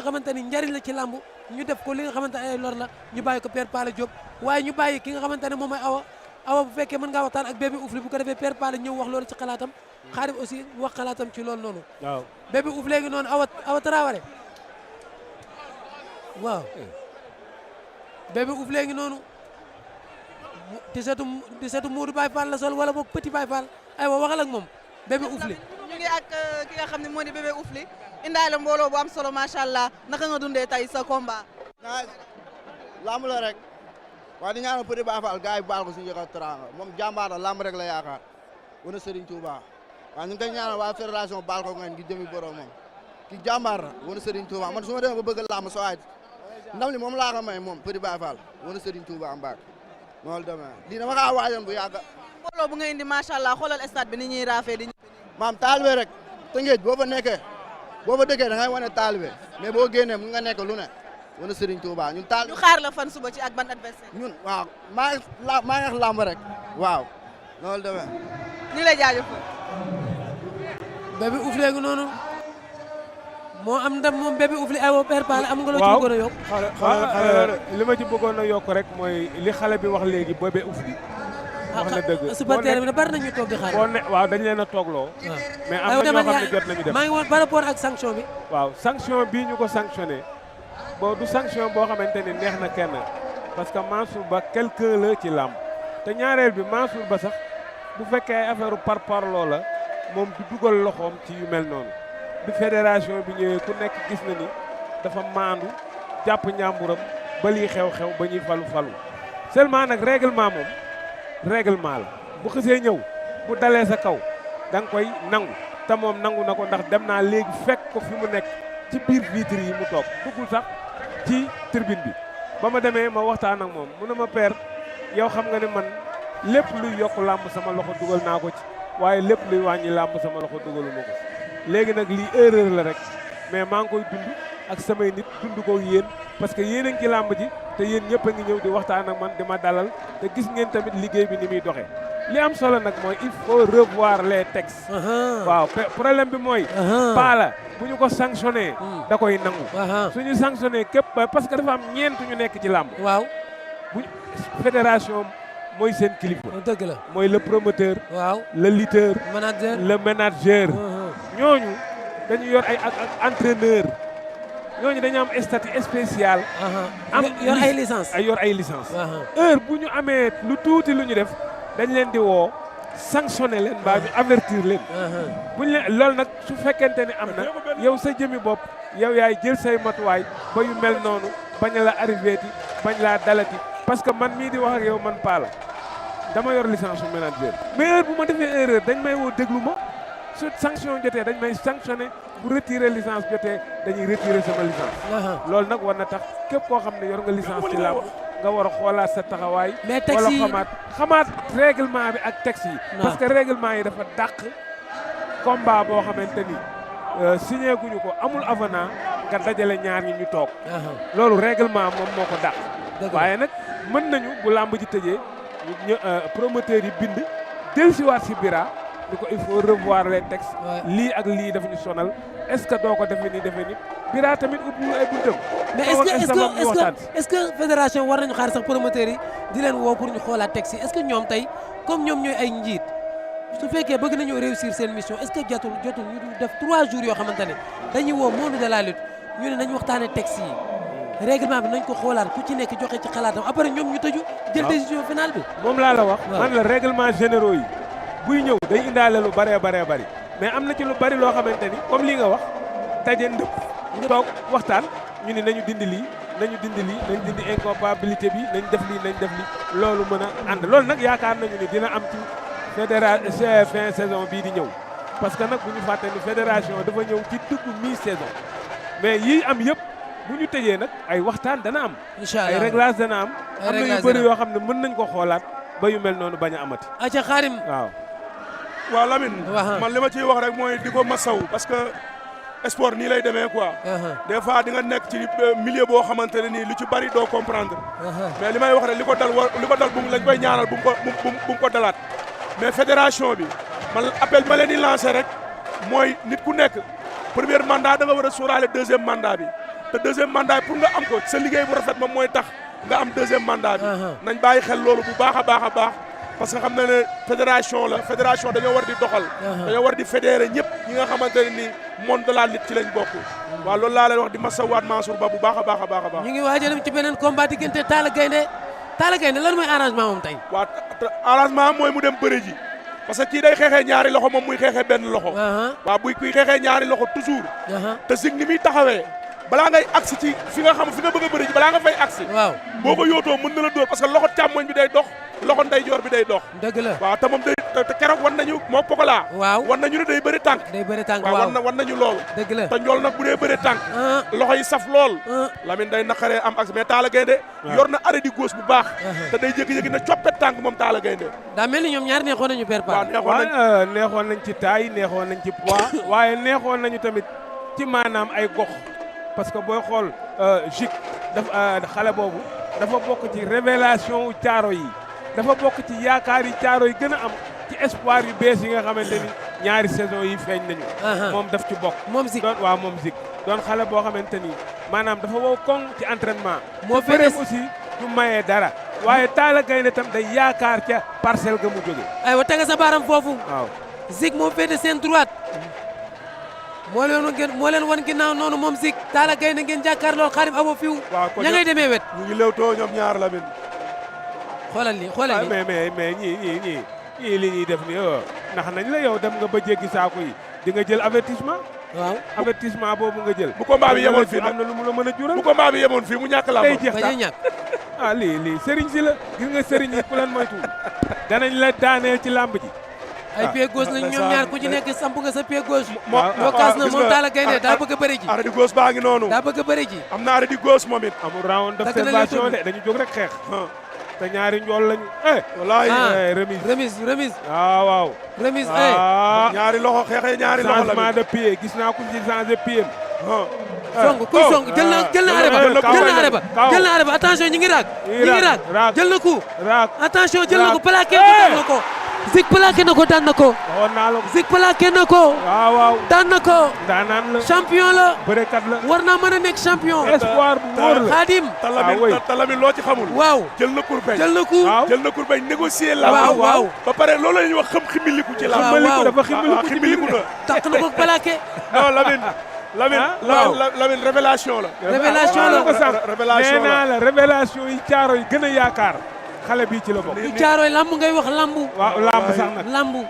xamante ni njariñ la ci làmb ñu def ko li nga xamante ay lor la ñu bàyyi ko Père Pala Diop waaye ñu bàyyi ki nga xamante ne moom mooy awa bu fekkee mën ngaa waxtaan ak bébé Oufli bu ko defee Père Pala ñëw wax loolu ci xalaatam Xaadim aussi wax xalaatam ci loolu noonu waaw bébé Oufli léegi noonu awa Traoré waaw bébé Oufli léegi noonu di seetu Modou Baye Fall la sol wala boog Petit Baye Fall aywa waxal ak moom bébé Oufli ñu ngi ak ki nga xam ne moo di bébé Oufli indaale mbooloo bu am solo macha allah naka nga dundee tey sa combat. lamb la rek waaye di ñaanal Petit Baye Fall gars yi baal ko suñu yëkkati teraanga moom jàmbaar la lamb rek la yaakaar wana Serigne Touba waaw ñu ngi koy ñaanal waa fédération baal ko ngañ gi jëmi borom moom ki jàmbaar la wana Serigne Touba man su ma demee ba bëgg lamb soo waay ndam li moom laa ko may moom Petit Baye Fall wana Serigne Touba Mbacke noonu demee lii dama kaa waajoon bu yàgg. mbooloo bu nga indi macha allah xoolal stade bi ni ñuy raafee di. maam taalibe rek Tëngéej boo fa nekkee boo fa dëkkee da ngay wane taalibe mais boo génnee mun nga nekk lu ne wana Serigne Touba ñun taalibe. ñu xaar la fan suba ci ak ban adversaire. ñun waaw maa ngi lamb rek waaw noonu demee. ñu lay jaajëfal. bébé Oufli léegi noonu moo am ndam moom bébé Oufli aywa Père Pala am nga loo ci bëggoon a yokk. li ma ci bëggoon a yokk rek mooy li xale bi wax léegi bébé Oufli. wax na dëgg supporter bi ne bari nañu toog di xaar. waaw dañ leen a toogloo. mais am na ñoo xam ne jot nañu dem maa ngi woon par rapport ak sanction bi. waaw sanction bii ñu ko sanctionné du sanction boo xamante ni neex na kenn parce que Mansour Ba quelqu'un la ci làmb te ñaareel bi Mansour Ba sax bu fekkee ay affaire par parloo la moom du dugal loxoom ci yu mel noonu bi fédération bi ñëwee ku nekk gis na ni dafa maandu jàpp ñàmburam ba lii xew-xew ba ñuy falu seulement nag règlement moom règlement la bu xësee ñëw bu dalee sa kaw da nga koy nangu te moom nangu na ko ndax dem naa léegi fekk ko fi mu nekk ci biir vitre yi mu toog duggul sax ci tribune bi ba ma demee ma waxtaan ak moom mu ne ma père yow xam nga ne man lépp luy yokk làmb sama loxo dugal naa ko ci waaye lépp luy wàññi làmb sama loxo dugaluma ko léegi nag lii erreur la rek mais maa ngi koy dund ak samay nit dund ko yéen parce que yéen a ngi ci làmb ji te yéen ñëpp a ngi ñëw di waxtaan ak man di ma dalal te gis ngeen tamit liggéey bi ni muy doxee li am solo nag mooy il faut revoir les textes. waaw problème bi mooy. Pala bu ñu ko sanctionné. da koy nangu. suñu sanctionné képp parce que dafa am ñeent ñu nekk ci làmb. waaw bu fédération mooy seen kilifa. dëgg la mooy le promoteur. waaw le lutteur. manager le manager. ñooñu dañu yor ay entraîneur. ñooñu dañu am statut spécial. am yor ay licence yor ay licence heure bu ñu amee lu tuuti lu ñu def dañ leen di woo sanctionné leen mbaa ñu avertir leen. buñ leen loolu nag su fekkente ne am na yow sa jëmi bopp yow yaay jël say matuwaay ba yu mel noonu bañ a la arrivé ti bañ laa dalati parce que man mii di wax ak yow man Pala dama yor licence su manager mais heure bu ma defee erreur dañ may woo déglu ma su sanction jotee dañ may sanctionné bu retirer licence jotee dañuy retirer sama licence. loolu nag war na tax képp koo xam ne yor nga licence ci làmb nga war a xoolaat sa taxawaay. mais texte yi wala xamaat règlement bi ak texte yi. parce que règlement yi dafa dàq combat boo xamante ni signé guñu ko amul avenant nga dajale ñaar ñi ñu toog. loolu règlement moom moo ko dàq. waaye nag mën nañu bu làmb ji tëjee ñu promoteurs yi bind dellusiwaat si bira ni ko il faut revoir les textes. lii ak lii dafa ñu sonal est-ce que doo ko defee nii bira tamit ubbiwul ay buntam. mais est-ce que fédération war nañu xaar sax promoteurs yi di leen woo pour ñu xoolaat texte yi est-ce que ñoom tey comme ñoom ñooy ay njiit su fekkee bëgg nañoo réussir seen mission est-ce que jotul ñu def 3 jours yoo xamante ne dañuy woo monde de la lutte ñu ne nañ waxtaanee texte yi règlement bi nañ ko xoolaat ku ci nekk joxe ci xalaatam après ñoom ñu tëju. jël décision finale bi. moom laa la wax. man la règlement généraux yi buy ñëw day indaale lu bëree bari mais am na ci lu bari loo xamante ni comme lii nga wax daje ndëpp toog waxtaan ñu ni nañu dindi lii nañu dindi incompatibilité bi nañ def lii loolu mën a ànd loolu nag yaakaar nañu ni dina am ci fin saison bii di ñëw parce que nag bu ñu fàtte ni fédération dafa ñëw ci dugg mi-saison mais yii am yëpp bu ñu tëjee nag ay waxtaan dana am. incha allah ay réglage dana am. am na yu bëri yoo xam ne mën nañ ko xoolaat ba yu mel noonu bañ a amati. aca Xaadim waaw Lamine. man li ma ciy wax rek mooy di ko masaw parce que sport nii lay demee quoi. des fois di nga nekk ci milieu boo xamante ne nii lu ci bari doo comprendre. mais li may wax rek li ko dal bu lañ koy ñaanal bu mu ko dalaat. mais fédération bi man appel ma leen di lancer rek mooy nit ku nekk premier mandat da nga war a sóoraale deuxième mandat bi te deuxième mandat pour nga am ko sa liggéey bu rafet moom mooy tax nga am deuxième mandat bi nañ bàyyi xel loolu bu baax a baax a baax parce que xam na ne fédération dañoo war di doxal dañoo war di fédérer ñëpp ñi nga xamante ne ni monde de la lutte ci lañ bokk waaw loolu laa leen wax di masawaat Mansour Ba bu baax a baax a baax a baax ñu ngi waaj a dem ci beneen combat diggante Talla Gaindé lan mooy arrangement moom tey waaw arrangement mooy mu dem bëre ji parce que kii day xeexee ñaari loxo moom muy xeexee benn loxo waaw buy kuy xeexee ñaari loxo toujours te Zik ni muy taxawee balaa ngay agsi ci fi nga bëgg a bëri ji balaa nga fay agsi waaw boo ko yootoo mën na la dóor parce que loxo càmmoñ bi day dox loxo ndeyjoor bi day dox dëgg la waaw te moom te keroog wan nañu moo Pokola waaw wan nañu ne day bëri tànk waaw wan nañu loolu dëgg la te njool nag bu dee bëri tànk loxo yi saf lool Lamine day naqaree am agsi mais Talla Gaindé yor na arrêt di gauche bu baax te day jékki-jékki na coppet tànk moom Talla Gaindé daa mel ni ñoom ñaar neexoon nañu père waaw neexoon nañ ci taille neexoon nañ ci poids waaye neexoon nañu tamit ci maanaam ay gox parce que booy xool Zik dafa xale boobu dafa bokk ci révélation wu caaro yi dafa bokk ci yaakaar yi caaro yi gën a am ci espoir yu bees yi nga xamante ni ñaari saison yi feeñ nañu moom daf ci bokk moom Zik moom Zik doon xale boo xamante ni maanaam dafa wow koŋ ci entraînement moo bëre aussi du mayee dara waaye Talla Gaindé tam day yaakaar ca parcelle ga mu jóge aywa tega sa baaram foofu waaw Zik moo féete seen droite moo leen wan ginnaaw noonu moom Zik Talla Gaindé ngeen jàkkaar lool Khadim Abo fiw ña ngay demee wet ñu ngi lewtoo ñoom ñaar Lamine xoolal li mais ñii li ñuy def ni ndax nañ la yow dem nga ba jéggi saako yi di nga jël avertissement waaw avertissement boobu nga jël bu combat bi yemoon fii am na lu mu la mën a jural bu combat bi yemoon fii mu ñàkk la day jeex bañ a ñàkk lii sëriñ si la gis nga sëriñ yi ku leen moytu danañ la daaneel ci làmb ji ay pied gauche lañ ñoom ñaar ku ci nekk samp nga sa pied gauche kaas na moom Talla Gaindé daa bëgg a bëri ji arrêt di gauche baa ngi noonu daa bëgg a bëri ji am na arrêt di gauche moom it amul round d'observation de dañu jóg rek xeex te ñaari njool lañu wallaay remise waaw remise ñaari loxo xeexee ñaari loxo la changement de pied gis naa ku ci changé pied song kuy song jël na arrêt ba attention ñi ngi raak jël na coup attention jël na ko plaqué ko daan na ko Zik plaqué na ko daan na ko Zik plaqué na ko waaw daan na ko daanaan la champion la bërekat la war naa mën a nekk champion espoir bu wóor la Khadim Lamine loo ci xamul waaw jël na kurbeñ jël na kurbeñ négocier la waaw ba pare loolu la ñuy wax xam ximiliku ci la dafa ximiliku na tax na ko plaqué non Lamine révélation la nee naa la révélation yi caaro yi gën a yaakaar xale bii ci la bokk ci caaroy lamb ngay wax lambu waaw lamb sax nag lambu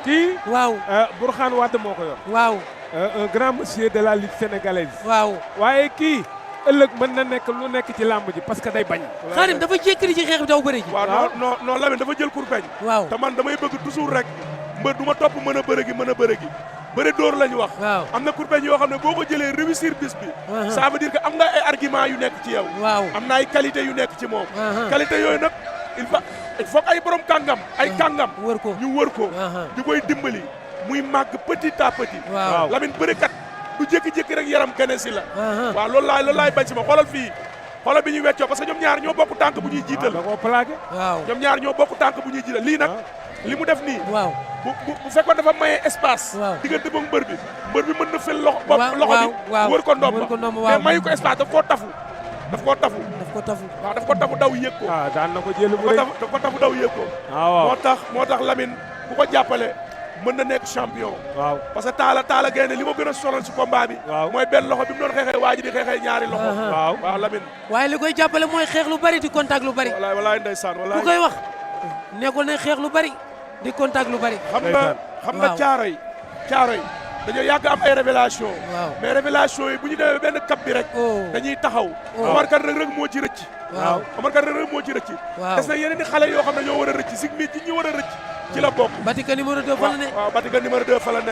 kii waaw Bourkhane Wade moo ko yor waaw un grand monsieur de la lutte sénégalaise waaw waaye kii ëllëg mën na nekk lu nekk ci lamb ji parce que day bañ Khadim dafa jékkali ci xeex bi daw bëri ji waaw non Lamine dafa jël kurpeñ waaw te man damay bëgg toujours rek mbër du ma topp mën a bëre gi bëre dóor lañu wax am na kurpeñ yoo xam ne boo ko jëlee réussir bis bi ça veut dire que am nga ay argument yu nekk ci yow am na ay qualité yu nekk ci moom qualité yooyu nag il faut ay borom kàngam ay kàngam ñu wër ko di koy dimbali muy màgg petit à petit Lamine bërekat du jékki-jékki rek yaram kene si la waaw loolu laay bañ si ma xoolal fii xoolal bi ñuy weccoo parce que ñoom ñaar ñoo bokk tànk bu ñuy jiital ñoom ñaar ñoo bokk tànk bu ñuy jiital lii nag li mu def nii bu fekkoon dafa maye espace diggante ba mbër bi mën na fel loxo bi wër ko ndomba mais mayu ko espace daf koo tafu waaw daf ko tafu daw yëg ko daan na ko jël bu rëy daf ko tafu daw yëg ko moo tax Lamine ku ko jàppale mën na nekk champion parce que Talla Gaindé li ma gën a sonal si combat bi mooy benn loxo bi mu doon xeexee waa ji di xeexee ñaari loxo waaw Lamine waaye li koy jàppale mooy xeex lu bari di contact lu bari walaay ndeysaan walaay ku koy wax nekkul ne xeex lu bari di contact lu bari xam nga caaro yi dañoo yàgg am ay révélation mais révélation yi bu ñu demee benn cap bi rek dañuy taxaw Omar Kane Reug Reug moo ci rëcc Omar Kane Reug Reug moo ci rëcc des na yeneen i xale yoo xam ne ñoo war a rëcc Zik mi ci ñi war a rëcc ci la bokk Batika numéro 2 fa la ne Batika numéro 2 fa la ne